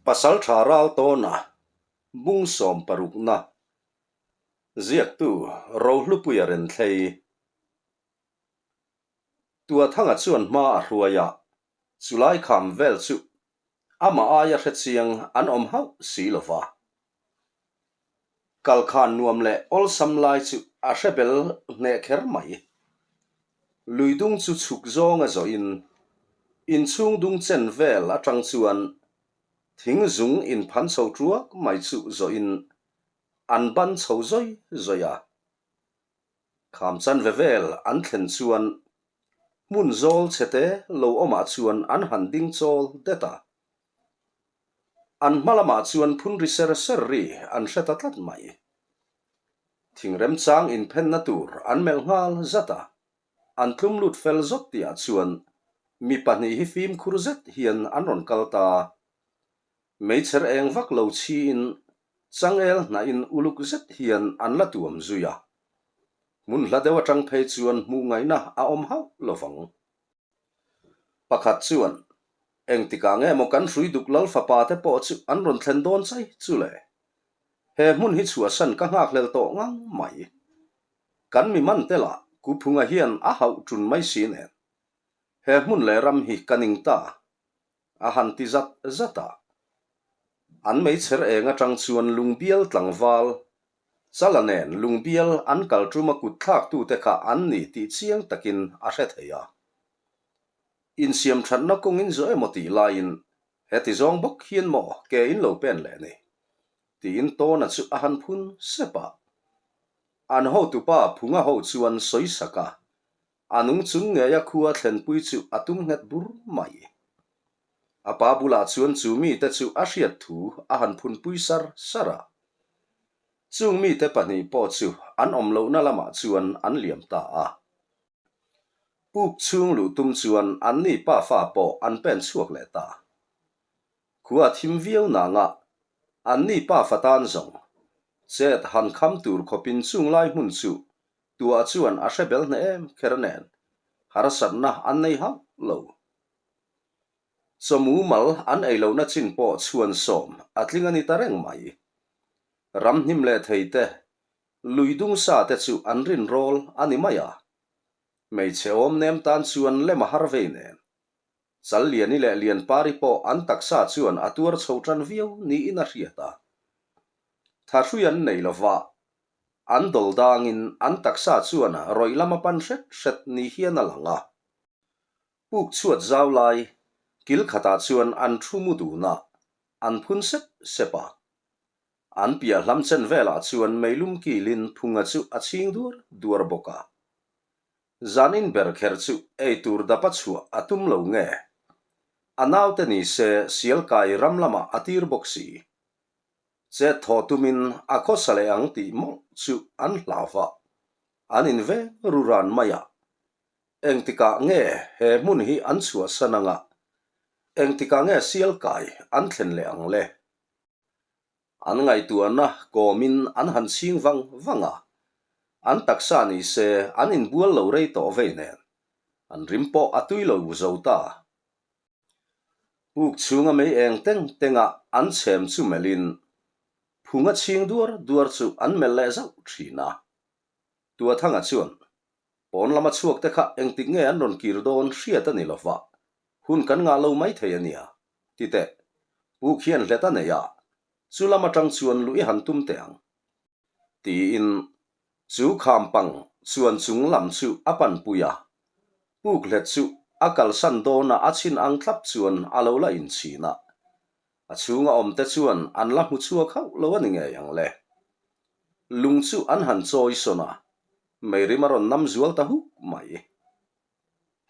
Pasaltha Raltawna bung sawmparukna ziaktu Rohlupuia Renthlei Tuathanga chuan hma a hruai a, chulai kham vel chu amah aia hrechiang an awm hauh si lo va. Kalkhan nuam leh awlsam lai chu a hre bel hneh kher mai. Lui dung chu chhuk zawnga zawhin inchhung dung chen vel atang chuan thing zung inphan chho tuak mai chu zawhin an ban chho zawi zawi a. Kham chanve vel an thlen chuan hmun zawl chhete lo awmah chuan an han ding chawl det a. An hma lamah chuan phun ri ser ser ri an hre ta tlat mai. Thing remchang inphenna tur an melh nghal zat a, an tlum lut fel zawt tihah chuan mi pahnih hi fimkhur zet hian an rawn kal ta. Meichher eng vak lo chhiin changel hnahin uluk zet hian an la tuam zui a. Hmun hla deuh atang phei chuan hmuh ngaihna a awm hauh lovang. Pakhat chuan, Engtikah nge maw kan hrui duk lal fapa te pawh chu an rawn thlen dawn chai chu le? He hmun hi chhuahsan ka nghakhlel tawh ngang mai. Kan mi man te lah Kuphunga hian a hauh ṭun mai si nen. He hmun leh ram hi ka ning ta. A han ti zat zat a. An meichher eng atang chuan lungbial tlangval Chala nen lungbial an kal ṭuma kut thlaktute kha an ni tih chiang takin a hre thei a. Insiam ṭhatna kawngin zawh emaw tih laiin heti zawng bawk hian maw ke in lo pen leh ni? tiin Tawna chu a han phun sep a. An hotupa Phunga ho chuan sawi sak a, a nung chung ngeia khua thlenpui chu a tum nghet bur mai. A pa bulah chuan chu mite chu a hriat thu a han phunpui sar sar a. Chung mite pahnih pawh chu an awm lohna lamah chuan an liam ta a. Puk chhung luh tum chuan anni pafa pawh an pen chhuak leh ta. Khua thim viau nanga anni pafa tan zawng chet han kham tur khawpin chung lai hmun chu tuah chuan a hre bel hneh em kher nen harsatna an nei hauh lo. Chawmu mal an ei lohna chin pawh chhuan sawm a tling a ni ta reng mai. Ramhnim leh thei te, lui dung sa te chu an rin rawl a ni mai a. Hmeichhe awm nem tan chuan lem a har vei nen. Challiani leh Lianpari pawh an taksa chuan a tuar chho tan viau niin a hriat a. Thahrui an nei lova, an dawl dangin an taksa chuan rawih lam a pan hret hret ni hian a lang a. Puk chhuat zau lai kil khatah chuan an thu mu dun a, an phun sep sep a. An piah hlam chen velah chuan meilum kilin phunga chu a chhing duar duar bawk a. Zanin ber kher chu ei tur dapa chhuah a tum lo nge? A naute ni se Sialkai ram lamah a tir bawk si. Chet thaw tumin a khawsa leh ang tih mawlh chu an hlau va, an inveng ru ran mai a. Engtikah nge he hmun hi an chhuahsan anga? Engtikah nge Sialkai an thlen leh ang le? An ngaihtuahna kawmin an han chhing vang vang a, an taksa ni se an inbual lo rei tawh vei nen, an rim pawh a tui lo zo ta. Puk chhunga mei eng teng tenga an chhem chu melhin, phunga chhing duar duar chu an melh leh zauh thin a. Tuathanga chuan, Pawn lama chhuak te kha engtik nge an rawn kir dawn hriat a ni lo va, hun kan ngah lo mai thei a nia. Ti teh, puk hian hlet a nei a, chu lam atang chuan luh i han tum teh ang. Tiin chu kham pang chuan chung lam chu a pan pui a, puk hlet chu a kalsan dawn a a chhin ang thlap chuan a lo la inchhin a, a chhunga awm te chuan an la hmu chhuak hauh lo a ni ngei ang le. Lung chu an han chawi sawn a, meirim a rawn nam zual ta huk mai.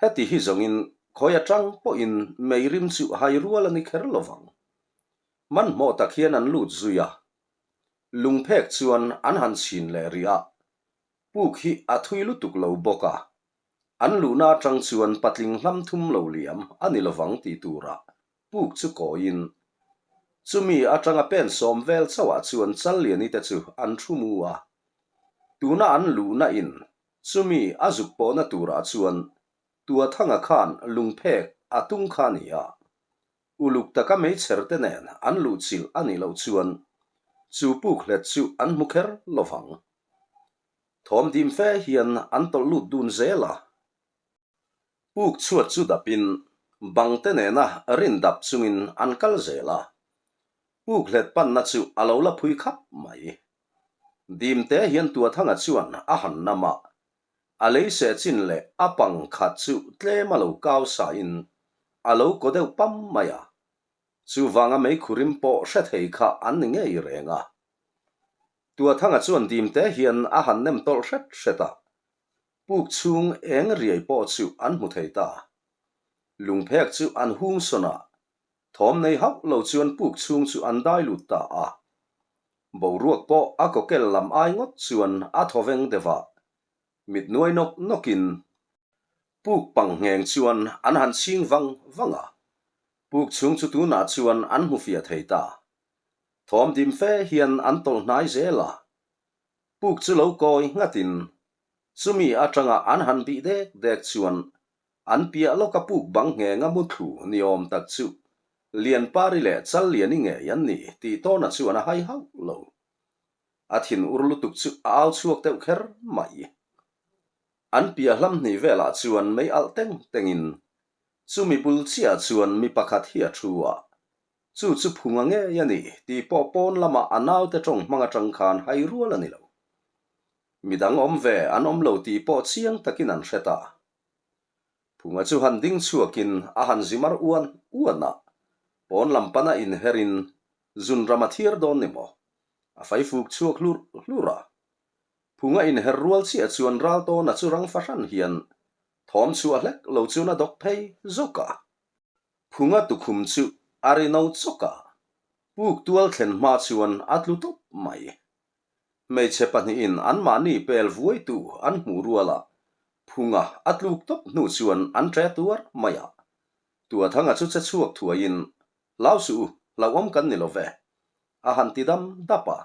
Heti hi zawngin khawi atang pawhin meirim chu hai rual a ni kher lo vang. Hmanhmawh tak hian an lut zui a, lungphek chuan an han chhin leh rih a, puk hi a thui lutuk lo bawk a, an luhna atang chuan patling hlam thum lo liam a ni lovang tih turah puk chu kawiin chumi atanga pen sawm vel chauhah chuan Challiani te chu an thu mu a, tuna an luhna in chumi a zuk pawhna turah chuan Tuathanga khan lungphek a tung kha a ni a. Uluk taka meichher te nen an luhchilh a nih loh chuan chu puk hlet chu an hmu kher lo vang. Thawm dim fe hian an tawlh lut dun zel a. Puk chhuat chu dapin bang te nena rin dap chungin an kal zel a. Puk hlet panna chu a lo la phui khap mai. Dim te hian Tuathanga chuan a han nam a, a lei seh chin leh a pang khat chu tlem a lo kau sain a lo kaw deuh pam mai a. Chuvanga meikhurim pawh hre thei kha an ni ngei reng a. Tuathanga chuan dim te hian a han nem tawlh hret hret a, puk chhung eng riai pawh chu an hmu thei ta. Lungphek chu an hung sawn a, thawm nei hauh lo chuan puk chhung chu an dai lut ta a. Boruak pawh a kawkel lam ai ngawt chuan a thaw veng deuh a, mit nuai nawk nawkin puk pang ngheng chuan an han chhing vang vang a. Puk chhung chu tunah chuan an hmu fiah thei ta. Thawm dim fe hian an tawlh hnai zel a, puk chu lo kawi nghatin chumi atanga an han bih dek dek chuan an piah lawka puk bang nghenga muthlu ni awm tak chu Lianpari leh Challiani ngei an ni tih tawna chuan a hai hauh lo. A thin ur lutuk chu a au chhuak deuh kher mai. An piah hlam hnih velah chuan mei alh teng tengin chumi bul chiah chuan mi pakhat hi a thu a, Chu chu phunga ngei a ni tih pawh pawn lamah a naute tawng hmang atang khan hai rual a ni lo. Midang awm ve an awm lo tih pawh chiang takin an hre ta. Phunga chu han ding chhuakin a han zimar uan uan a, pawn lam pana inherin zunram a thiar dawn ni maw? A faifuk chhuak hlur hlur a. Phunga inher rual chiah chuan Raltawna chu rang fahran hian thawm chhuah hlek lo chuan a dawk phei zawk a. Phunga tukhum chu a ri no chawk a, puk tual thlen hma chuan a tlu tawp mai. Hmeichhe pahnihin anmahni pel vuaitu an hmuh rual a, Phunga a tluk tawp hnu chuan an ṭe tuar mai a. Tuathanga chu che chhuak thuaiin, Hlau suh u, hlauhawm kan ni lo ve, a han ti dam dap a.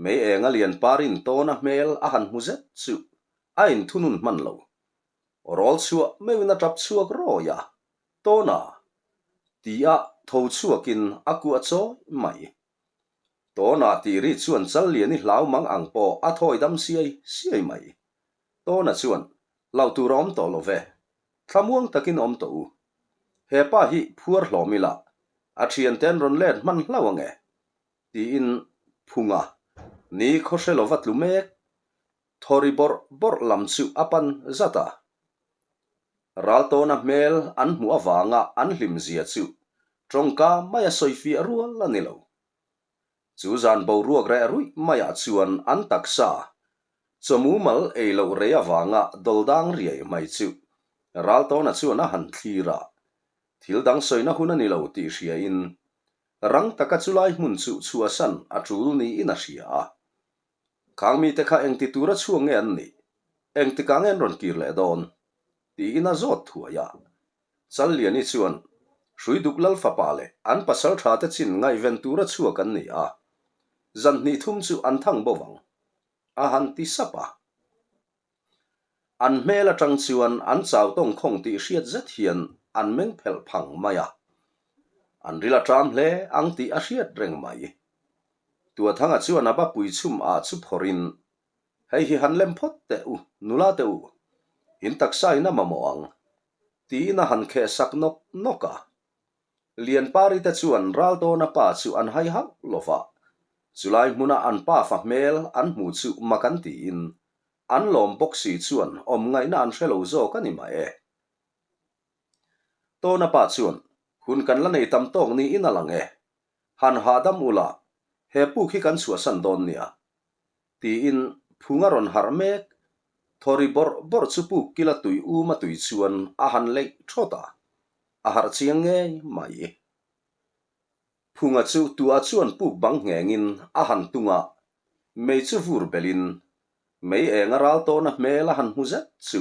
Mei enga lian parin tawna hmel a han hmu zet chu a inthunun hman lo. Rawl chhuah meuhin a tap chhuak rawi a, Tawna tia tho chhuakin a kuah chawi mai. Tawna tih ri chuan Challiani hlau mang ang pawh a thawi dam siai siai mai. Tawna chuan, Hlauh tur a awm tawh lo ve. Thlamuang takin awm tawh u. He pa hi phuar hlawm ila, a thiante an rawn let hman hlauh ang e, tiin Phunga ni khaw hre lova tlu mek Thawri bawrh bawrh lam chu a pan zat a. Raltawna hmel an hmuh avanga an hlim zia chu tawngka maia sawifiah rual a ni lo. Chu zan boruak reh ruih maiah chuan an taksa chawmumal ei loh rei avanga dawldang riai mai chu Raltawna chuan a han thlir a, thil dang sawina hun a ni lo tih hriain rang taka chulai hmun chu chhuahsan a tul niin a hria a. Khang mite kha engti tura chhuak nge an nih? Engtikah nge an rawn kir leh dawn? tiin a zawt thuai a. Challiani chuan, Hruiduk Lal fapa leh an pasal tha te chin ngaihven tura chhuak an ni a, zan hnih thum chu an thang bo vang, a han ti sap a. An hmel atang chuan an chau tawng khawng tih hriat zet hian an meng phelh phang mai a. An ril a ṭam hle ang tih a hriat reng mai. Tuathanga chuan a bapui chhum ah chu phawrhin, Hei hi han lem phawt teh u, nula teh u, in taksa in a mamawh ang, tiin a han kheh sak nawk nawk a. Lianpari te chuan Raltawna pa chu an hai hauh lo va, chulai hmuna an pa fa hmel an hmuh chu mak an tiin an lawm bawk si chuan awm ngaihna an hre lo zawk a ni mah e. Tawna pa chuan, Hun kan la nei tam tawk niin a lang e, han hahdam ula, he puk hi kan chhuahsan dawn nia, tiin phung a rawn harh mek. Thawri bawrh bawrh chu puk kila tui um a tui chuan a han leih thawt a, a harh chiang ngei mai. Phunga chu tua chuan puk bang nghengin a han tung a, mei chu vur belhin mei eng a ral tawn a hmel a han hmu zet chu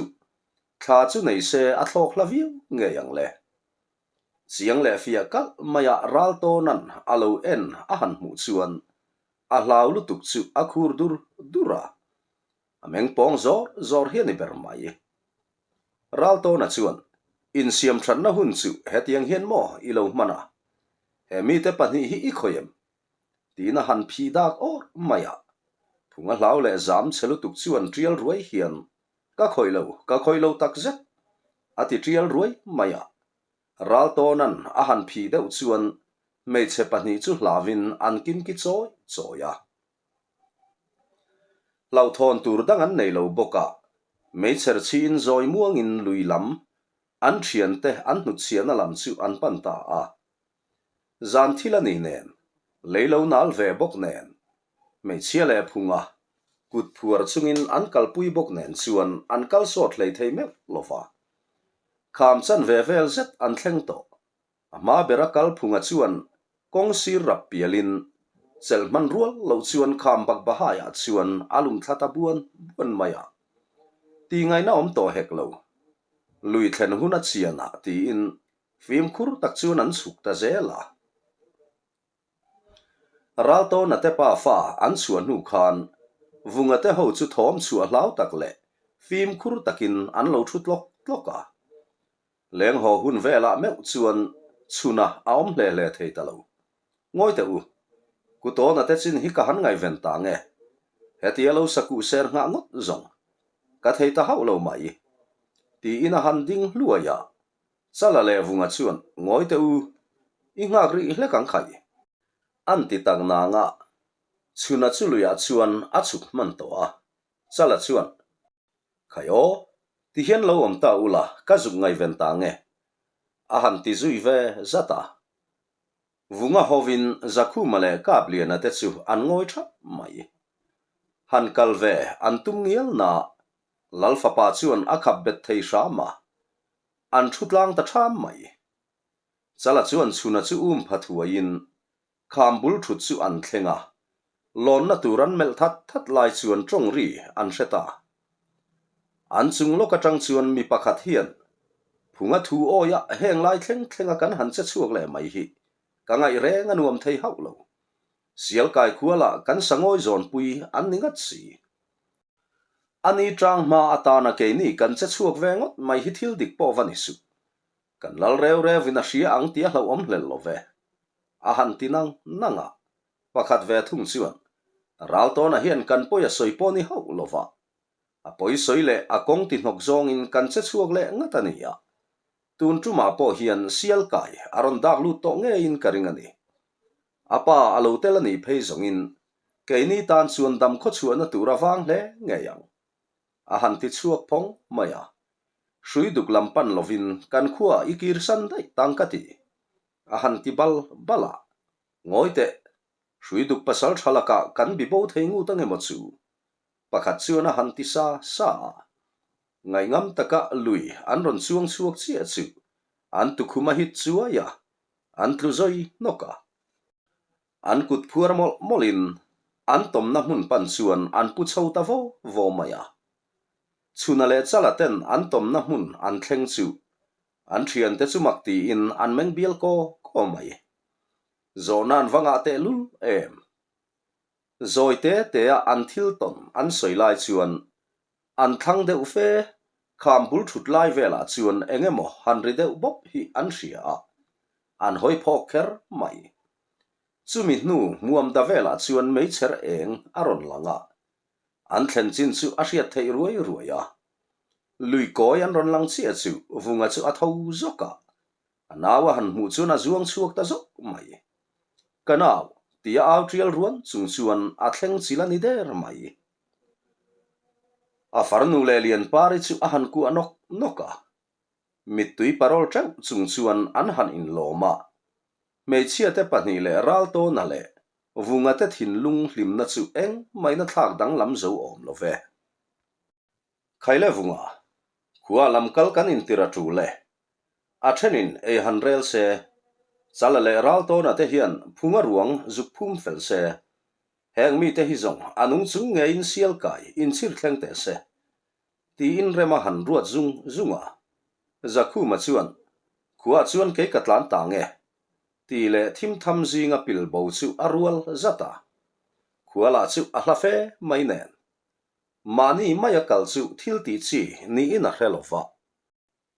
thla chu nei se a thlawk hla viau ngei ang le. Chiang leh fiah kalh maia ral tawnan a lo en a han hmuh chuan a hlau lutuk chu a khur dur dur a, a meng pawng zawr zawr hi a ni ber mai. Raltawna chuan, Insiam thatna hun chu hetiang hian maw i lo hman a? He mite pahnih hi i khawih em? Tiin a han phih dak awr mai a. Phunga hlau leh zam chhe lutuk chuan tial ruai hian, Ka khawih lo, ka khawih lo tak zet, a ti tial ruai mai a. Raltawna'n a han phih deuh chuan hmeichhe pahnih chu hlauin an kimki chawi chawi a. Hlauhthawn tur dang an nei lo bawk a, meichher chhiin zawi muangin lui lam an thiante an hnutchhiahna lam chu an pan ta a. Zan thil a ni nen, lei lo nal ve bawk nen, hmeichhia leh phunga kut phuar chungin an kalpui bawk nen chuan an kal sawt hlei thei meuh lo va. Kham chan ve vel zet an thleng tawh. A hma bera kal phunga chuan kawng sir rap pialin chelh hman rual loh chuan kham bak bahaiah chuan a lungthla ta buan buan mai a. Ti ngaihna awm tawh hek lo. Lui thlen hun a chianah tiin fimkhur tak chuan an chhuk ta zel a. Raltawna te pa fa an chhuah hnu khan Vunga te ho chu thawm chhuah hlau tak leh fimkhur takin an lo thu tlawk tlawk a. Leng haw hun velah meuh chuan chhuna a awm hle hle thei ta lo. Ngawi teh u, Kutawna te chin hi ka han ngaihven ta nge? Hetia lo sakuh ser nghah ngawt zawng ka thei ta hauh lo mai, tiin a han ding hluai a. Chala leh Vunga chuan, Ngawi teh u, i nghak rih hlek ang khai. An ti tak nang a, chhuna chu luiah chuan a chhuk hman tawh a. Chala chuan, Khai aw, ti hian lo awm ta ula, ka zuk ngaihven ta nge? A han ti zui ve zat a. Vunga hovin Zakhuma leh Kapliana te chu an ngawi thap mai. Han kal ve an tum ngial na, Lal fapa chuan a khap bet thei hram a, an thu tlang ta ṭham mai. Chala chuan chhuna chu um pha thuaiin kham bul thut chu an thleng a, lawnna tur an melh that that lai chuan ṭawng ri an hre ta. An chung lawk aṭang chuan mi pakhat hian Phunga thu awia heng lai thleng thlenga kan han che chhuak leh mai hi ka ngaih reng a nuam thei hauh lo. Sialkai khualah kan sangawi zawnpui an ni ngat si. A ni ṭang hma atana keini kan che chhuak ve ngawt mai hi thil dik pawh va ni suh. Kan lal reu reuin a hria ang tih a hlauhawm hlel lo ve. A han ti nang nang a, pakhat ve thung chuan, Raltawna hian kan pawi a sawi pawh ni hauh lo va, a pawi sawi leh a kawng ti hnawk zawngin kan che chhuak leh ngat a ni a, tun ṭumah pawh hian sial kai a rawn dak lut tawh ngeiin ka ring a ni. A pa a lo tel a nih phei zawngin keini tan chuan dam khawchhuahna tur a vang hle ngei ang. A han ti chhuak phawng mai a. Hrui duk lam pan lovin kan khuaah i kir san daih tang ka ti. A han ti bal bal a. Ngawi teh, hrui duk pasal tha lakah kan bi bo thei ngut ange maw chu? Pakhat chuan a han ti sa sa a. Ngaihngam taka lui an rawn chuang chhuak chiah chu an tukhum a hit chuai a, an tlu zawi hnawk a. An kut phuar mawlh mawlhin an tawmna hmun pan chuan an pu chho ta vo vo mai a. Chhuna leh Chala ten an tawmna hmun an thleng chu an thiante chu mak tiin an meng bial kaw kaw mai. Zawhna an va ngah tehlul em? Zawi te tea an thil tawn an sawi lai chuan an thlang deuh fe, kham bul thut lai velah chuan eng emaw han ri deuh bawp hi an hria a, an hawi phawk kher mai. Chumi hnu hmuam da velah chuan meichher eng a rawn lang a, an thlen chin chu a hriat theih ruai ruai a. Lui kawi an rawn lang chiah chu Vunga chu a tho zawk a, a nau a han hmuh chuan a zuang chhuak ta zawk mai. Ka nau, tia au tial ruan chung chuan a thleng chil a ni der mai. A farnu leh Lianpari chu a han kuah nawk nawk a, mittui parawl teuh chung chuan an han inlawm a. Hmeichhiate pahnih leh Raltawna leh Vungate thinlung hlimna chu eng maina thlak danglam zo awm lo ve. Khaile Vunga, khua lam kal kan intir a tul e. A thenin ei han rel se, Chala leh Raltawna te hian phunga ruang zuk phum fel se, heng mite hi zawng a nung chung ngeiin sial kai inchhir thleng teh se, tiin Rema han ruat zung zung a. Zakhuma chuan, Khuaah chuan kei ka tlan ta nge? Ti leh thimtham zinga pil bo chu a rual zat a. Khua lah chu a hla fe mai nen. Mahni maia kal chu thil tih chi niin a hre lo va.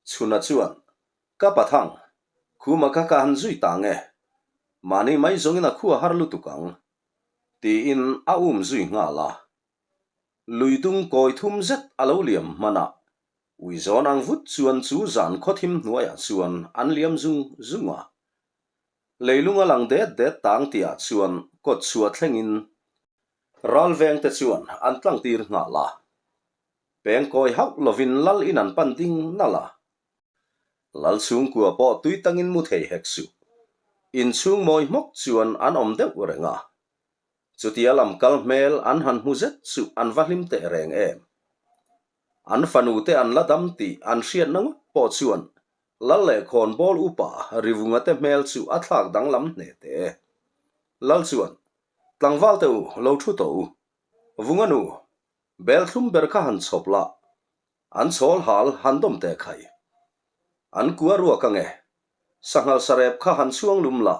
Chhuna chuan, Ka pathang, khuma kha ka han zui ta nge? Mahni mai zawngin a khua har lutuk ang, tiin a um zui nghal a. Lui dung kawi thum zet a lo liam hman a, ui zawn ang vut chuan chu zan khawthim hnuaiah chuan an liam zung zung a. Leilung a lang det det tang tihah chuan kawt chhuah thlengin ral vengte chuan an tlangtir nghal a. Peng kawi hauh lovin lal in an pan ding nalh a. Lal chhungkua pawh tui tangin mu thei hek suh. Inchhung mawi hmawk chuan an awm deuh reng a. Chutia lam kal hmel an han hmu zet chu an va hlim teh reng em. An fanu te an la dam tih an hriatna ngawt pawh chuan Lal leh khawnbawl upa Rivunga te hmel chu a thlak danglam hneh teh e. Lal chuan, Tlangval te u, lo thu tawh u. Vunga nu, bel thlum ber kha han chhawp la, an chhawl hal han dawm teh khai. An kua ruak ange, Sanghal sarep kha han chhuang lum la,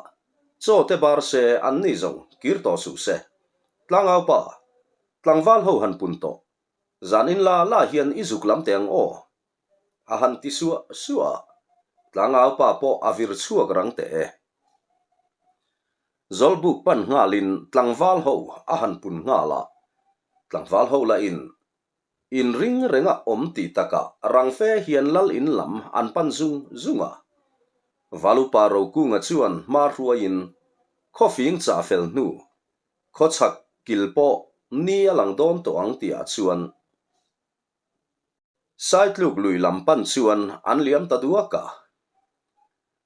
chaw te bar se an ni zawng kir tawh suh se. Tlangau pa, tlangval ho han pun tawh. Zan in la la hian i zuk lam teh ang aw. A han ti suah suah a, tlangau pa pawh a vir chhuak rang teh e. Zawlbuk pan nghalin tlangval ho a han pun nghal a, tlangval ho lah in Inring renga awm tih takah rang fe hian lal in lam an pan zung zung a. Valupa Rokunga chuan hma hruaiin khawfing chah fel hnu, khawchhak kil pawh ni a lang dawn tawh ang tihah chuan Saitluk lui lam pan chuan an liam ta duak a.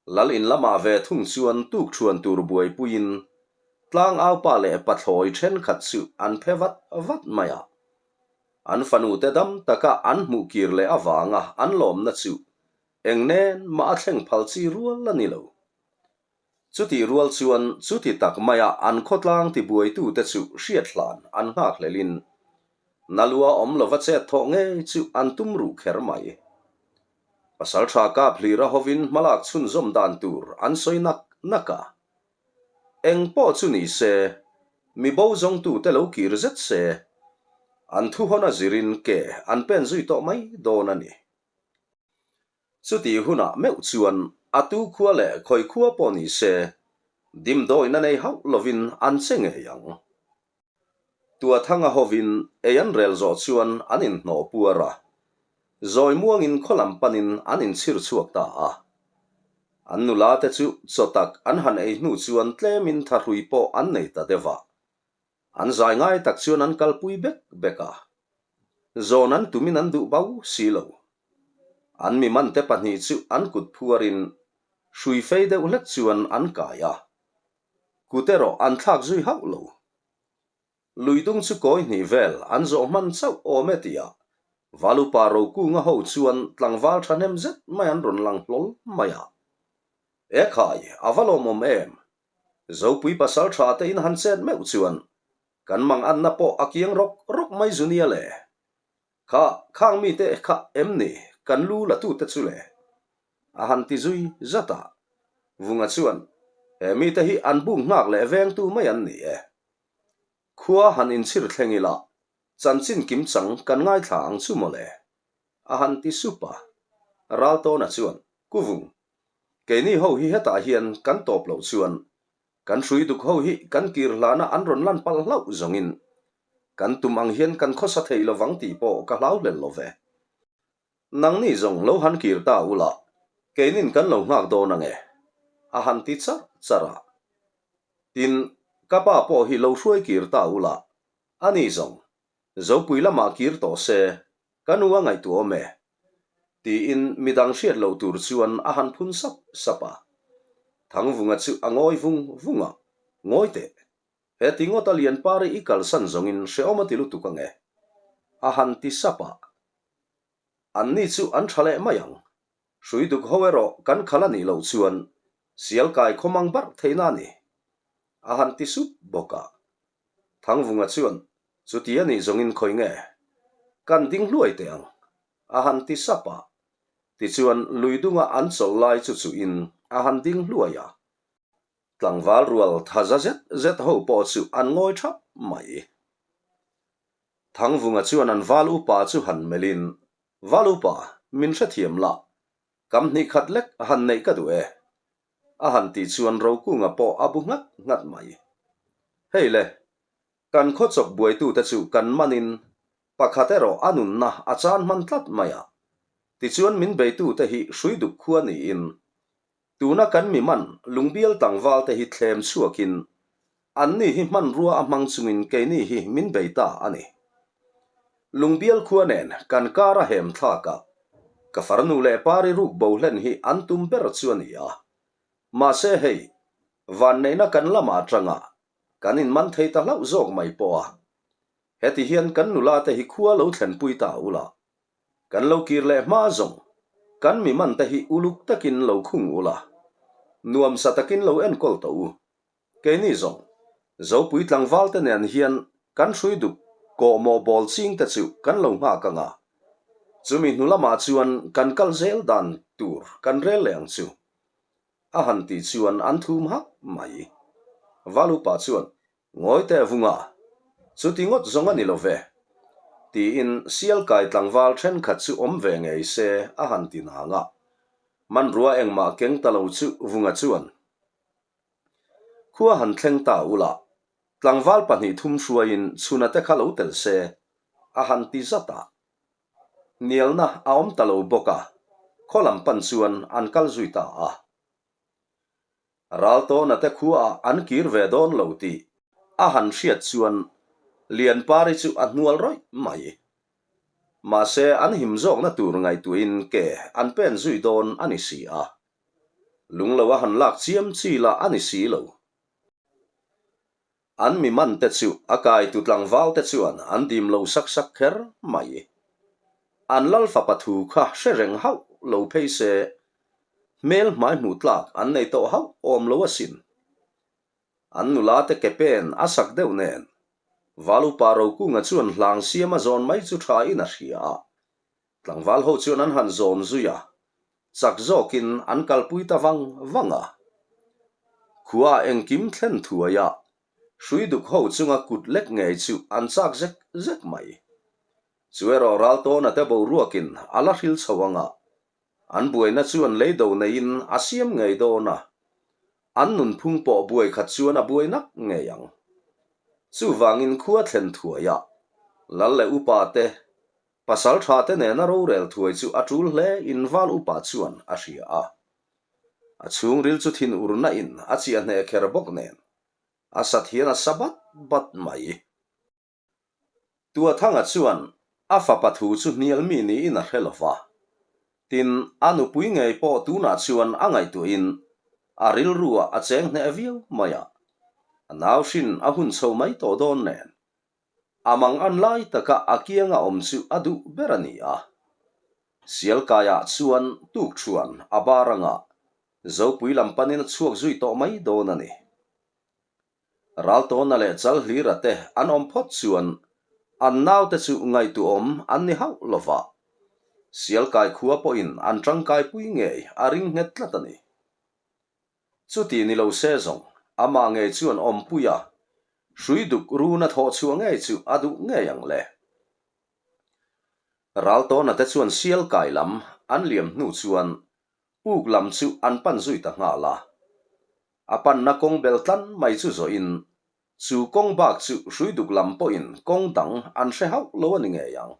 Lal in lamah ve thung chuan tukṭhuan tur buaipuiin tlangaupa leh pathlawi ṭhenkhat chu an phe vat vat mai a. An fanute dam taka an hmuh kir leh avanga an lawmna chu eng nen mah a thleng phal chi rual a ni lo. Chutih rual chuan chuti tak maia an khawtlang tibuaitute chu hriat hlan an nghakhlelhin Nalua awm lova chet thawh ngei chu an tum ruh kher mai. Pasalṭha kap hlira hovin hmalak chhunzawm dan tur an sawi nak nak a. Eng pawh chu ni se, mi bo zawngtute lo kir zet se, an thuhawn a zirin ke an pen zui tawh mai dawn a ni. Chutih hunah meuh chuan a tu khua leh khawi khua pawh ni se, dimdawina nei hauh lovin an che ngei ang. Tuathanga hovin ei an rel zawh chuan an inhnawh puar a, zawi muangin khaw lam panin an inchhir chhuak ta a. An nula te chu chaw tak an han ei hnu chuan tlemin thahrui pawh an nei ta deuh a. An zai ngai tak chuan an kalpui bek bek a. Zawn an tumin an duh bau si lo. An mi mante pahnih chu an kut phuarin hrui fei deuh hlek chuan an kai a. Kut erawh an thlak zui hauh lo. Lui dung chu kawi hnih vel an zawh hman chauh awm e tia Valupa Rokunga ho chuan tlangval thahnem zet mai an rawn lang hlawl mai a. Ekhai, a va lawmawm em? Zopui pasal tha te in han chet meuh chuan kan mang anna pawh a kiang rawk rawk mai zu nia le. Kha, khang mite kha em ni kan lu la tute chu le? A han ti zui zat a. Vunga chuan, He mite hi an buk nghak leh vengtu mai an ni e. Khua han inchhir thleng ila, chanchin kimchang kan ngaithla ang chu mawle. A han ti sup a. Raltawna chuan, Kuvung, keini ho hi hetah hian kan tawp loh chuan kan hrui duk ho hi kan kir hlana an rawn lan palh hlauh zawngin kan tum ang hian kan khawsa thei lovang tih pawh ka hlau hlel lo ve. Nangni zawng lo han kir ta ula, keinin kan lo nghak dawn ange, a han ti charh charh a. Tin, ka pa pawh hi lo hruai kir ta ula, ani zawng, Zopui lamah kir tawh se, ka nu a ngaihtuah awm e, tiin midang hriat loh tur chuan a han phun sap sap a. Thangvunga chu a ngawi vung vung a, Ngawi teh, he ti ngawt a Lianpari i kalsan zawngin hrehawm a ti lutuk ange, a han ti sap a. Anni chu an tha leh mai ang. Hrui duk ho erawh kan khal a nih loh chuan sial kai khawmang barh theihna a ni, a han ti sup bawk a. Thangvunga chuan, Chuti a nih zawngin khawi nge? Kan ding hluai teh ang, a han ti sap a. Tichuan lui dunga an chawlh lai chu chuhin a han ding hluai a. Tlangval rual tha za zet zet ho pawh chu an ngawi thap mai. Thangvunga chuan an val upa chu han melhin, Val upa, min hrethiam la, kam hnih khat lek han neih ka duh e. A han tih chuan Rokunga pawh a bu nghat nghat mai. Hei le, kan khaw chawk buaitute chu kan manin pakhat erawh a nunna a chan hman tlat mai a. Tichuan min beitute hi hrui duk khua niin Tuna kan mi man lungbial tlangval te hi thlem chhuakin anni hi hmanrua a hmang chungin keini hi min bei ta a ni. Lungbial khua nen kan kar a hem thlak a, ka farnu leh pari ruk bo hlen hi an tum ber chu a ni a. Mahse hei, vanneihna kan lamah atanga kan inman thei ta hlauh zawk mai pawh a. Heti hian kan nula te hi khua lo thlenpui ta ula, Kan lo kir leh hma zawng, kan mi man te hi uluk takin lo khung ula, nuamsa takin lo enkawl tawh u. Keini zawng, Zopui tlangval te nen hian kan hrui duk kawhmawh bawl ching te chu kan lo nghak ang a, chumi hnu lamah chuan kan kal zel dan tur kan rel leh ang chu. A han tih chuan an thum hak mai. Valupa chuan, Ngawi teh vunga, chuti ngawt zawng a ni lo ve, tiin Sialkai tlangval thenkhat chu awm ve ngei se a han ti nang a. Hmanrua engmah keng ta lo chu vunga chuan, Khua han thleng ta ula, tlangval pahnih thum hruaiin chhuna te kha lo tel se, a han ti zat a. Nialna a awm ta lo bawk a, khaw lam pan chuan an kal zui ta a. Raltawna te khuaah an kir ve dawn lo tih a han hriat chuan Lianpari chu a hnual rawih mai. Mahse an him zawkna tur ngaihtuahin ke an pen zui dawn a ni si a. Lunglo a han lak chiam chi lah a ni si lo. An mi man te chu a kaitu tlangval te chuan an dim lo sak sak kher mai. An lal fapa thu kha hre reng hauh lo phei se, hmel hmai hmuh tlak an nei tawh hauh awm lo asin. An nula te ke pen a sak deuh nen, Valupa Rokunga chuan hlang siam a zawn mai chu tha in a hria a, Tlangval ho chuan an han zawn zui a, chak zawkin an kalpui ta vang vang a. Khua engkim thlen thuai a, hrui duk ho chunga kut lek ngei chu an chak zek zek mai. Chu erawh Raltawna te boruakin a la hril chho ang a, an buaina chuan leido neiin a siam ngei dawn a, an nunphung pawh buai khat chuan a buai nak ngei ang. Chuvangin khua thlen thuai a, lal leh upa te Pasal tha te nena rorel thuai chu a tul hle in val upa chuan a hria a. A chhungril chu thin urna in a chiah hneh kher bawk nen a sat hian a sa bat bat mai. Tuathanga chuan a fapa thu chu hnial mi niin a hre lo va. Tin, a nupui ngei pawh tunah chuan a ngaihtuahin a rilruah a cheng hneh viau mai a. A nau hrin a hun chho mai tawh dawn nen A mang an lai taka a kianga awm chu a duh ber a ni a. Sialkaiah chuan tukṭhuan a bar anga Zopui lam panin a chhuak zui tawh mai dawn a ni. Raltawna leh Chalhlira te an awm phawt chuan an naute chu ngaihtuahawm an ni hauh lo va. Sialkai khua pawhin an ṭangkaipui ngei a ring nghet tlat a ni. Chuti ni lo se zawng, amah ngei chuan awmpui a, hrui duk runa thawh chhuah ngei chu a duh ngei ang le. Raltawna te chuan sial kai lam an liam hnu chuan puk lam chu an pan zui ta nghal a. A panna kawng bel tlan mai chu zawhin chu kawng bak chu hrui duk lam pawhin kawng dang an hre hauh lo a ni ngei ang.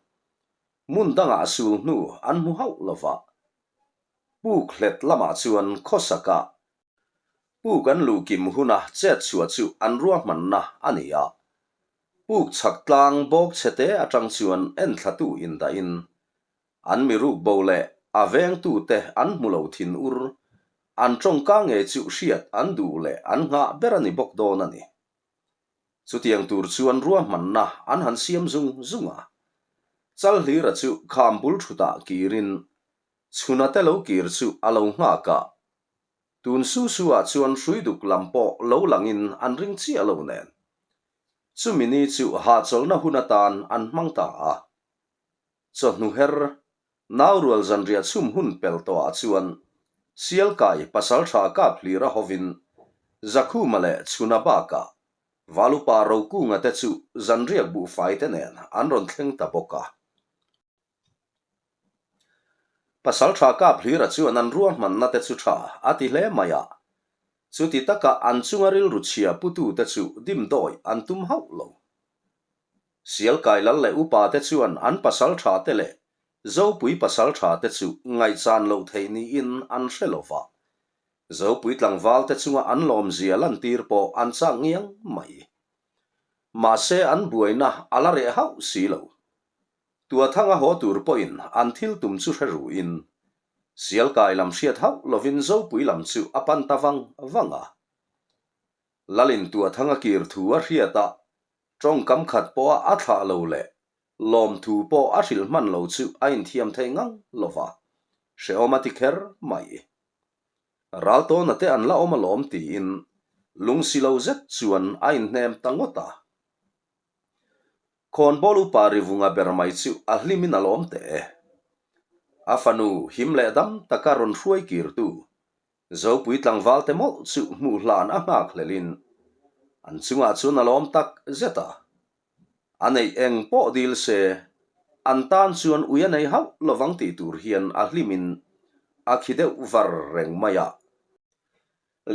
Hmun dangah sul hnu an hmu hauh lo va. Puk hlet lamah chuan khawsaka puk an luh kim huna chet chhuah chu an ruahmanna a ni a. Puk chhak tlang bawk chhete atang chuan enthlatu indahin an mi ruk bo leh a vengtute an hmu lo thin ur, an tawngka ngei chu hriat an duh leh an nghah ber a ni bawk dawn a ni. Chutiang tur chuan ruahmanna an han siam zung zung a. Chalhlira chu kham bul thutah kirin chhuna te lo kir chu a lo nghak a. Tun su su ah chuan hrui duk lam pawh lo langin an ring chiah lo nen. Chumi ni chu hahchawlhna hun atan an hmang ta a. Chawhnu her, naurual zanriah chhum hun pel tawhah chuan Sialkai pasaltha kap hlir a hovin Zakhuma leh Chhuna bakah Valupa Rokunga te chu zanriak buhfai te nen an rawn thleng ta bawk a. Pasaltha kap hlira chuan an ruahmanna te chu tha a ti hle mai a. Chuti taka an chunga rilru chhia putute chu dimdawi an tum hauh lo. Sialkai lal leh upate chuan an pasalṭhate leh Zopui pasalṭhate chu ngaihchan loh theih niin an hre lo va. Zopui tlangvalte chunga an lawmzia lantir pawh an chak ngiang mai. Mahse an buaina a la reh hauh si lo. Tuathanga haw tur pawhin an thil tum chu hre ruin, Sialkai lam hriat hauh lovin Zopui lam chu a pan ta vang vang a. Lalin Tuathanga kir thu a hriat a, tawngkam khat pawha a thlah lo leh lawmthu pawh a hrilh hman lo chu a inthiam thei ngang lo va, hrehawm a ti kher mai. Raltawna te an la awm alawm tiin lungsi lo zet chuan a inhnem ta ngawt a. Khawnbawl upa Rivunga ber mai chu a hlimin a lawm teh e. A fanu him leh dam taka rawn hruai kirtu Zopui tlangval te mawlh chu hmuh hlan a nghak hlelin an chungah chuan a lawm tak zet a. A neih eng pawh dil se an tan chuan ui a nei hauh lovang tih tur hian a hlimin a khi deuh var reng mai a.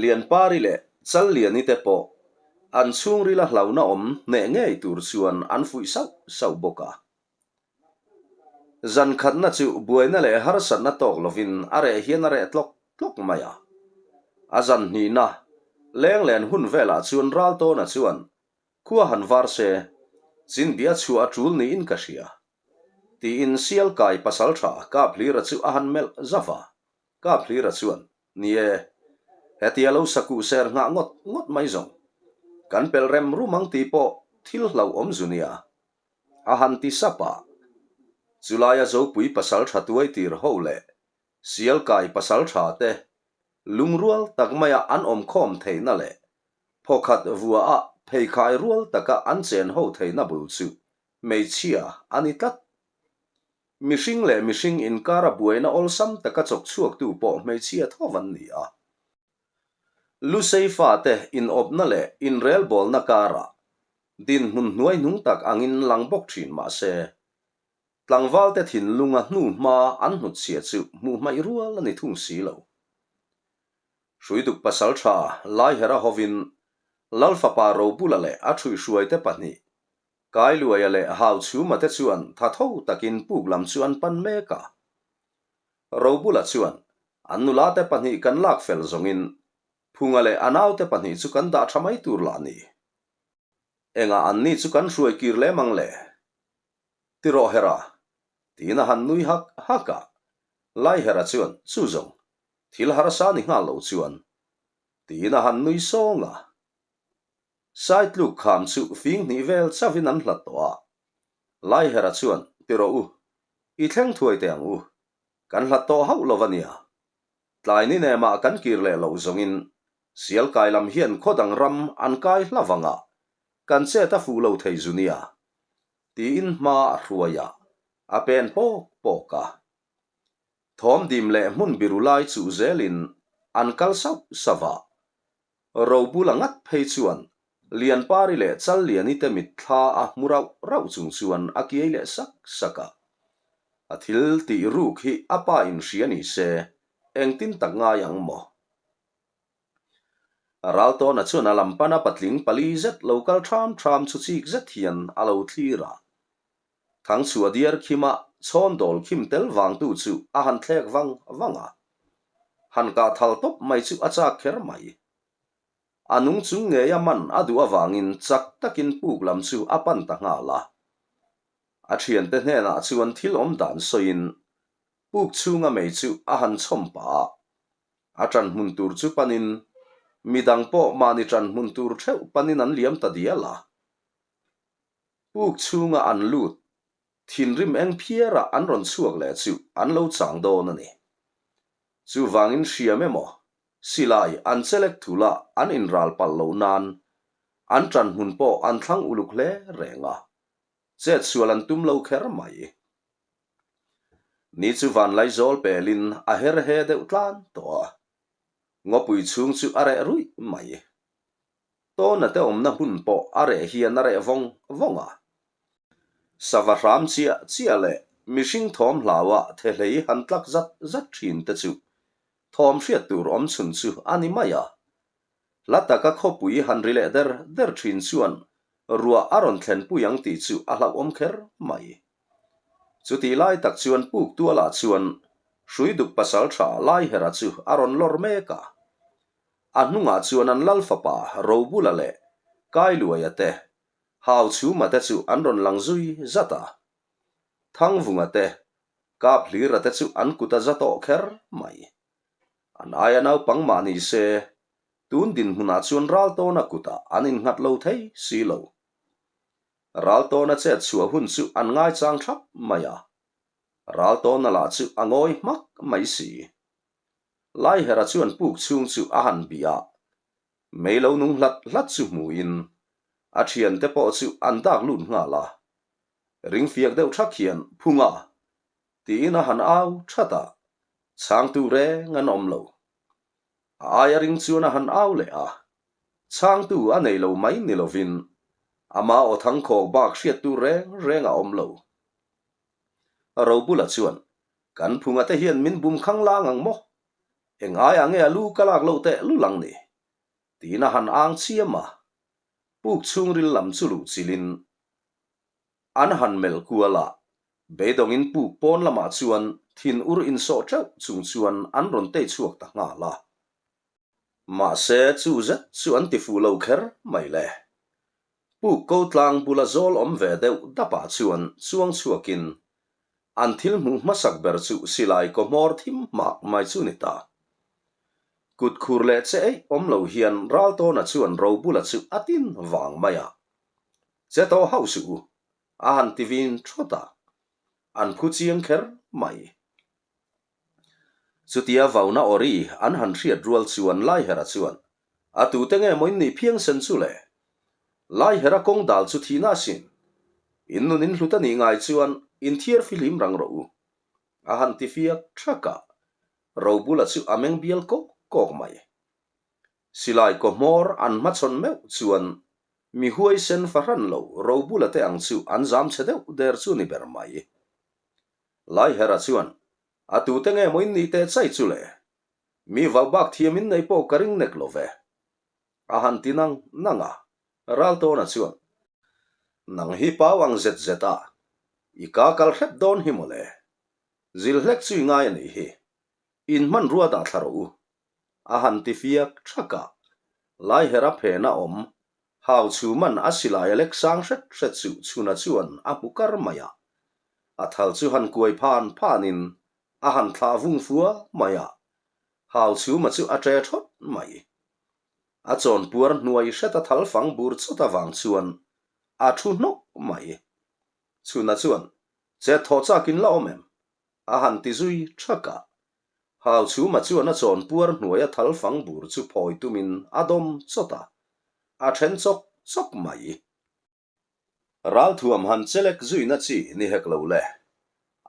Lianpari leh Challiani te pawh an chhungrila hlauhna awm hneh ngei tur chuan an fuih sauh sauh bawk a. Zan khatna chu buaina leh harsatna tawk lovin a reh hian a reh tlawk tlawk mai a. A zan hnihna, lenglen hun velah chuan Raltawna chuan khua han var se, chinbia chhuah a tul niin ka hria, tiin Sialkai pasaltha Kaphlira chu a han melh zauh a. Kaphlira chuan, Ni e, hetia lo sakuh ser nghah ngawt ngawt mai zawng. Kan pelh rem rum ang tih pawh thil hlauhawm zu nia. A han ti sap a. Chulaia Zopui pasal tha tuai tir ho leh Sialkai pasal tha te lungrual tak maia an awm khawm theihna leh phawkhat vua a pheikhai rual taka an chen ho theihna bul chu hmeichhia a ni tlat. Mihring leh mihring inkara buaina awlsam taka chawk chhuaktu pawh hmeichhia tho an ni a. Lusei fate inawpna leh inrelbawlna karah dinhmun hnuaihnung tak angin lang bawk thin mah se, tlangvalte thinlunga hnu hma an hnutchhia chu hmuh hmaih rual a ni thung si lo. Hruiduk pasal tha Laihera hovin Lalfapa Robula leh a ṭhuihhruaite pahnih Kailuaia leh Hauchhuma te chuan tha tho takin puk lam chu an pan mek a. Robula chuan, An nulate pahnih kan lak fel zawngin Phunga leh a naute pahnih chu kan dah tha mai tur lah ni. Engah an ni chu kan hruai kir lem ang le? Ti rawh Hera, tiin a han nui hak hak a. Laihera chuan, Chu zawng, thil harsa ni nghal lo chuan, tiin a han nui sawng a. Saitluk kham chu fing hnih vel chauhin an hlat tawh a. Laihera chuan, Ti rawh u, i thleng thuai teh ang u. Kan hlat tawh hauh lo a nia. Tlai ni nemah kan kir leh loh zawngin Sialkai lam hian khaw dang ram an kai hla vang a, kan chet a fuh lo thei zu nia, tiin hma a hruai a, a pen pawk pawk a. Thawm dim leh hmun biru lai chuh zelin an kal sauh sauh a. Robula ngat phei chuan Lianpari leh Challiani te mitthla a hmu rauh rauh chung chuan a kiai leh sak sak a. A thil tih ruk hi a pa in hria ni se, engtin tak ngai ang maw? Raltawna chuan a lam pana patling pali zet lo kal ṭham ṭham chu chik zet hian a lo thlir a. Thangchhuah diar khima chhawn dawl khim tel vangtu chu a han thlek vang vang a. Han kah thal tawp mai chu a chak kher mai. A nung chung ngeia man a duh avangin chak takin puk lam chu a pan ta nghal a. A thiante hnenah chuan thil awm dan sawiin puk chhunga mei chu a han chhawm pah a. A ṭan hmun tur chu panin midang pawh mahni ṭan hmun tur ṭheuh panin an liam ta dial a. Puk chhunga an lut, thinrim eng phiara an rawn chhuak leh chu an lo chang dawn a ni. Chuvangin hriam emaw, silai an chelek thula an inral palh loh nan an ṭan hmun pawh an thlang uluk hle reng a, chetsual an tum lo kher mai. Ni chu Vanlaizawl pelin a her he deuh tlan tawh a, ngawpui chhung chu a reh ruih mai. Tawna te awmna hmun pawh a reh hian a reh vawng vawng a. Sava hram chiah chiah leh mihring thawm hlaua thehlei han tlak zat zat thin te chu thawm hriat tur awm chhun chu a ni mai a. Hla taka khawpui han ri leh der der thin chuan ruah a rawn thlenpui ang tih chu a hlauhawm kher mai. Chutih lai tak chuan puk tualah chuan Hruiduk pasaltha Laihera chu a rawn lawr mek a. A hnungah chuan an lal fapa Robula leh Kailuaia te, Hauchhuma te chu an rawn lang zui zat a. Thangvunga te, Kaphlira te chu an kut a za tawh kher mai. An aia naupang mah ni se, tun dinhmunah chuan Raltawna kutah an innghat lo thei si lo. Raltawna chet chhuah hun chu an ngaichang thap mai a, Raltawna lah chu a ngawi hmak mai si. Laihera chuan puk chhung chu a han bih a, mei lo nung hlat hlat chu hmuin a thiante pawh chu an dak lut nghal a. Ringfiak deuh thak hian, Phunga! tiin a han au that a, chhangtu reng an awm lo. A aia ring chuan a han au leh a, chhangtu a nei lo mai ni lovin ama aw thangkhawk bak hriat tur reng reng a awm lo. Robula chuan, Kan phunga te hian min bum khang lang ang maw? Eng aiah nge a lu ka lak loh teh lul ang ni? tiin a han ang chiam a, puk chhungril lam chu luh chilhin An han melh kual a, beidawngin puk pawn lamah chuan thin ur insawh teuh chung chuan an rawn tei chhuak ta nghal a. Mahse, chu zet chu an ti fuh lo kher mai le. Puk ko tlang bula zawl awm ve deuh dapah chuan chuang chhuakin an thil hmuh hmasak ber chu silai kaw hmawr thim hmak mai chu ni ta. Kut khur leh che eih awm lo hian Raltawna chuan Robula chu a tin vang mai a. Che tawh hauh suh u, a han ti vin thawt a, an phu chiang kher mai. Chutia vauna awri an han hriat rual chuan Laihera chuan, A tute nge maw in nih phiang sen chu le? Laihera kawng dal chu thihna asin. In nun in hlut a nih ngai chuan in thiar fihlim rang rawh u, a han ti fiak thak a, Robula chu a meng bial kawk kawk mai. Silai kaw hmawr an hmachhawn meuh chuan Mi huaisen fahran lo Robula te ang chu an zam chhe deuh der chu ni ber mai. Laihera chuan, A tute nge maw in nih teh chai chu le? Mi vau bak thiam in nei pawh ka ring nek lo ve. A han ti nang nang a, Raltawna chuan, Nang hi pau ang zet zet a, i ka kal hrep dawn hi maw le? Zil hlek chu i ngai a nih hi. In hmanrua dah thla rawh u. A han ti fiak thak a, Laihera phena awm, hau chhuman a silai a lek sang hret hret chu chhuna chuan a hmu kar mai a. A thal chu han kuai phan phanin a han thlah vung fua mai a, hau chhuma chu a ṭe thawt mai. A chawnpuar hnuai hret a thal fang bur chawt avang chuan a thu hnawk mai. Chhuna chuan, Chet thawh chakin la awm em? A han ti zui thak a. Hau chhuma chuan a chawnpuar hnuaia thal fang bur chu phawi tumin a dawm chawt a, a then chawk chawk mai. Ralthuam han chelek zuina chi ni hek lo le.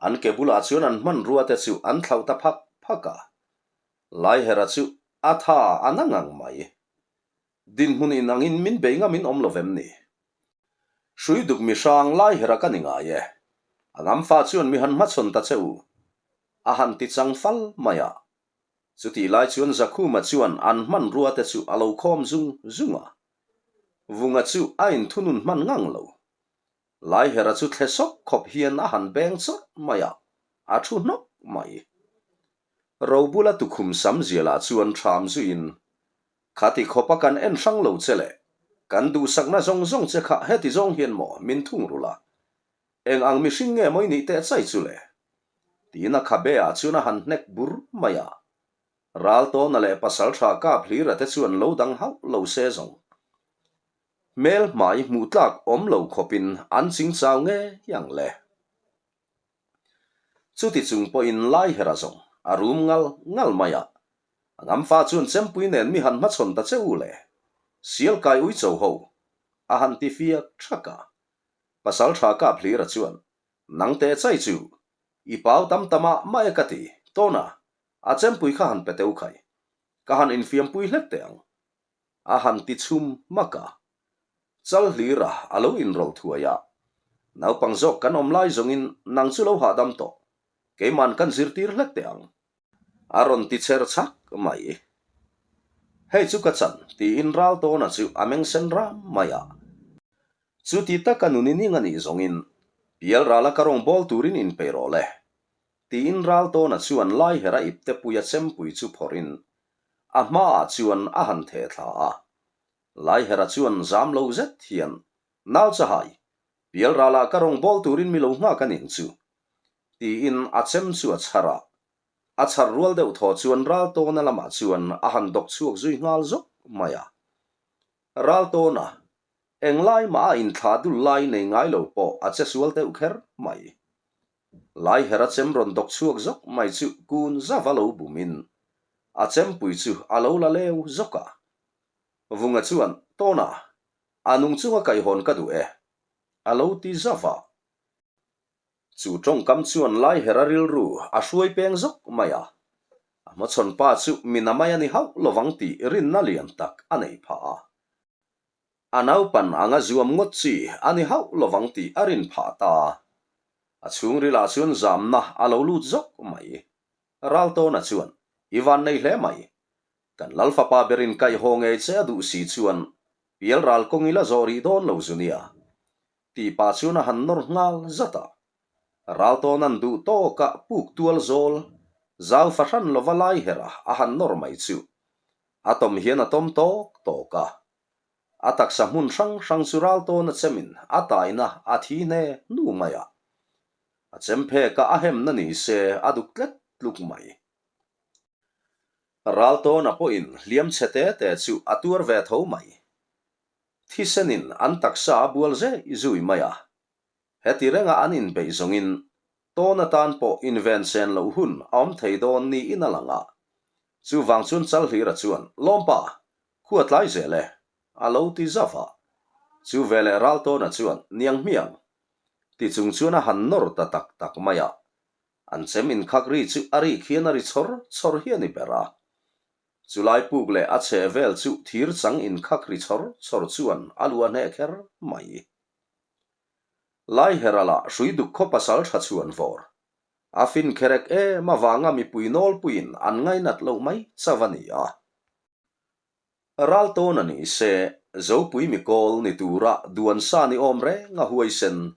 An ke bulah chuan an hmanrua te chu an thlauh ta phak phak a. Laihera chu a tha a na ngang mai. Dinhmun in angin min bei ngam in awm lo vem ni? Hrui duk mi hrang Laihera ka ni ngai e. A ngamfa chuan mi han hmachhawn ta che u. A han ti chang fal mai a. Chutih lai chuan Zakhuma chuan an hmanrua te chu a lo khawm zung zung a. Vunga chu a inthunun hman ngang lo. Laihera chu thle sawk khawp hian a han beng chawrh mai a, a thu hnawk mai. Robula tukhum sam zialah chuan thram zuiin, Khati khawpa kan en hrang lo che le, kan duhsakna zawng zawng che kha heti zawng hian maw min thung rulh a, eng ang mihring nge maw i nih teh chai chu le? Tiin a khabe ah chuan a han hnek bur mai a. Raltawna leh Pasaltha Kaphlira te chuan lo dang hauh lo se zawng. Hmel hmai hmuh tlak awm lo khawpin an ching chau ngei ang le. Chuti chung pawhin Laihera zawng a rum ngal ngal mai a, a ngamfa chuan chempui nen mi han hmachhawn ta che u le, Sialkai uicho ho a han ti fiak thak a. Pasaltha Kaphlira chuan, Nang teh chai chu, i pau tam tam ah mah e ka ti, Tawna, a chempui kha han pe teu khai, ka han infiampui hlek teh ang. A han ti chhum hmak a. Chal hlira a lo inrawlh thuai a. Naupang zawk kan awm lai zawngin nang chu lo hahdam tawh. Keiman kan zirtir hlek teh ang. A rawn ti cher chak mai. Hei chu ka chan, tiin Raltawna chu a meng sen ram mai a. Chuti taka nun i ning a nih zawngin, Pialrala ka rawn bawl turin inpeih rawh le, tiin Raltawna chuan Laihera iptepuia chempui chu phawrhin a hmaah chuan a han theh thla a. Laihera chuan zam lo zet hian, Nau chahai, Pialralah ka rawn bawl turin mi lo nghak a ning chu, tiin a chem chu a chhar a. A chhar rual deuh thaw chuan Raltawna lamah chuan a han dawk chhuak zui nghal zawk mai a. Raltawna, englai mah a inthlah dul lai nei ngai lo pawh a che sual deuh kher mai. Laihera chem rawn dawk chhuak zawk mai chu kun zava lo bumin a chempui chu a lo la leu zawk a. Vunga chuan, Tawna, a nung chunga kaihawn ka duh e, a lo ti zava. Chu tawngkam chuan Laihera rilru a hruai peng zawk mai a, a hmachhawn pa chu mina mai a ni hauh lovang tih rinna lian tak a nei phah a. A naupan anga zuam ngawt chi a ni hauh lovang tih a rin phah ta. A chhungrilah chuan zamna a lo lut zawk mai. Raltawna chuan, I van nei hle mai. Kan Lal fapa berin kaihhaw ngei che a duh si chuan pialral kawng i la zawh rih dawn lo zu nia. Tih pah chuan a han nawr nghal zat a. Raltawna'n duh tawka puk tual zawl zau fahran lova lai herh a a han nawr mai chu a tawm hian a tawm tawk tawk a. A taksa hmun hrang hrang chu Raltawna chemin a taina a thi hne hnu mai a. A chem pheka a hemna ni se a duk tlet tluk mai. Raltawna pawhin hliam chhe te te chu a tuar ve tho mai. Thisenin an taksa a bual zeh zui mai a. Heti renga an inbeih zawngin tawn atan pawh inven sen loh hun a awm thei dawn niin a lang a. Chuvang chuan Chalhlira chuan, Lawmpa, khua tlai zel e, a lo ti zauh a. Chu veleh Raltawna chuan, Niang hmiang, ti chung chuan a han nawr ta tak tak mai a. An chem inkhak ri chu a rik hian a ri chawr chawr hi a ni ber a. Chulai puk leh a chheh vel chu thir chang inkhak ri chawr chawr chuan a luah hneh kher mai. Laihera lah hrui duk khaw pasal tha chhuan vawr. A fin kherek em avanga mipui nawlpuiin an ngainat loh mai chauh a ni a. Raltawn a ni se, Zopui mikawl ni tura duan sa ni awm reng a huaisen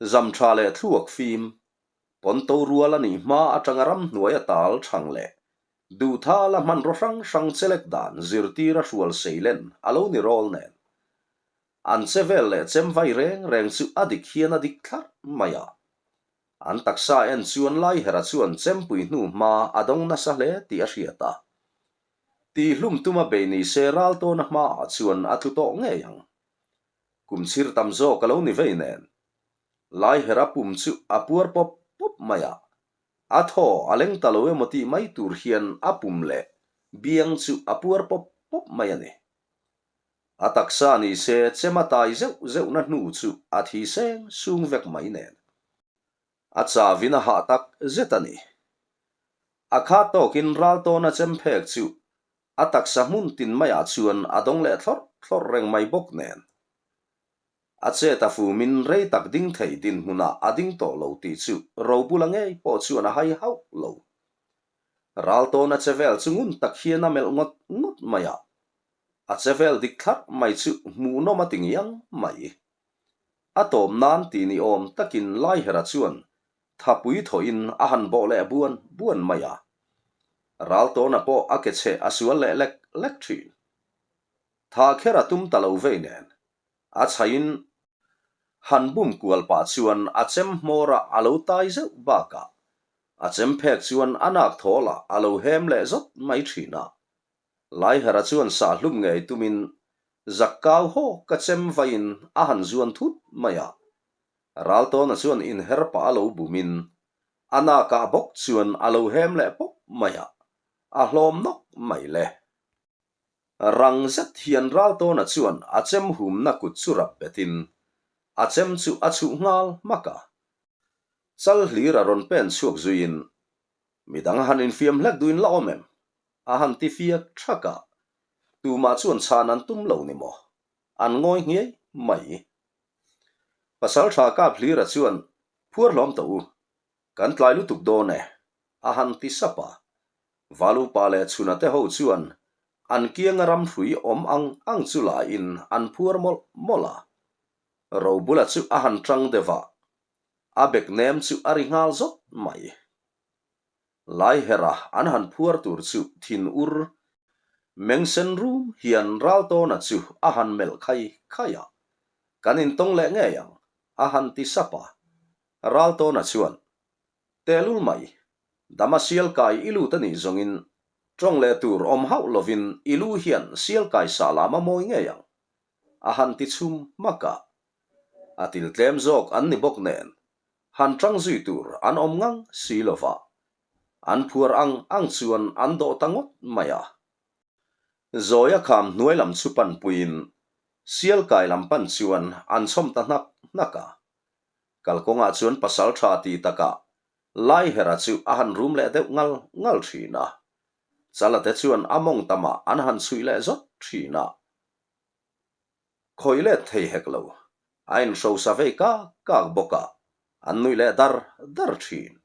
Zam tha leh thluak fim, pawnto rual a nih hma atanga ramhnuai a tal thang leh duhtha la hmanraw hrang hrang chelek dan zirtir a hrual seilen a lo ni rawl nen. An che vel leh chem vai reng reng chu a dik hian a dik thlarh mai a. An taksa en chuan Laihera chuan chempui hnu hma a dawng nasa hle tih a hriat a. Tihhlum tuma bei ni se Raltawna hmaah chuan a tlu tawh ngei ang. Kum chhir tam zawk a lo ni vei nen. Laihera pum chu a puar pawp pawp mai a, a thaw a leng ta lo emaw tih mai tur hian a pum leh biang chu a puar pawp pawp mai a ni. A taksa ni se chem a tai zeuh zeuhna hnu chu a thi seng sung vek mai nen. A chavin a hah tak zet a ni. A khat tawkin Raltawna chem phek chu A taksa hmun tin maiah chuan a dawng leh thlawrh thlawrh reng mai bawk nen. A chet a fumin rei tak ding thei dinhmunah a ding tawh lo tih chu Robula ngei pawh chuan a hai hauh lo. Raltawn a che vel chu ngun tak hian a melh ngawt ngawt mai a, a che vel dik thlarh mai chu hmuhnawm a ti ngiang mai. A tawm nan ti ni awm takin Laihera chuan Thapui thawhin a han bawh leh buan buan mai a. Raltawna pawh a ke chheh a sual leh lek lek thin. Tha kher a tum ta lo vei nen, a chhaiin han bum kual pah chuan a chem hmawrah a lo tai zeuh bakah a chem phek chuan a nak thawlah a lo hem leh zawt mai thin a. Laihera chuan sahhlum ngei tumin zak kau hawk a chem vaiin a han zuan thut mai a. Raltawna chuan inher pah a lo bumin a nakah bawk chuan a lo hem leh pawp mai a, a hlawm nawk mai le. Rang zet hian Raltawna chuan a chem humna kut chu rap betin a chem chu a chhuh nghal hmak a. Chal hlir a rawn pen chhuak zuiin, Midang han infiam hlek duhin la awm em? A han ti fiak thak a, tumah chuan chhan an tum lo ni maw? An ngawi nghiai mai. Pasaltha Kap Hlira chuan, Phuar hlawm tawh u, kan tlai lutuk dawn e, a han ti sap a. Valupa leh Chhuna te ho chuan. An kianga ramhrui awm ang ang chu laiin an phuar mawlh mawlh a. Robula chu a han ṭang deuh a, a bek nem chu a ri nghal zawt mai. Laihera an han phuar tur chu thin ur meng sen rum hian Raltawna chu a han melh khai khai a, Kan intawng leh ngei ang, a han ti sap a. Raltawna chuan, Tehlul mai, dama sial kai i lut a nih zawngin tawng leh tur awm hauh lovin i lu hian sial kai sah lam a mawi ngei ang, a han ti chhum hmak a. A til tlem zawk an ni bawk nen, han tang zui tur an awm ngang si lo va, an phuar ang ang chuan an dawh ta ngawt mai a. Zawia kham hnuai lam chu panpuiin sial kai lam pan chuan an chhawm ta hnak hnak a. Kalkawngah chuan pasal tha ti takah Laihera chu a han rum leh deuh ngal ngal thin a. Chalate chuan a mawng tamah an han chhuih leh zawt thin a. Khawih let thei hek lo, a inhrosa vei kak kak bawk a, an nuih leh dar dar thin.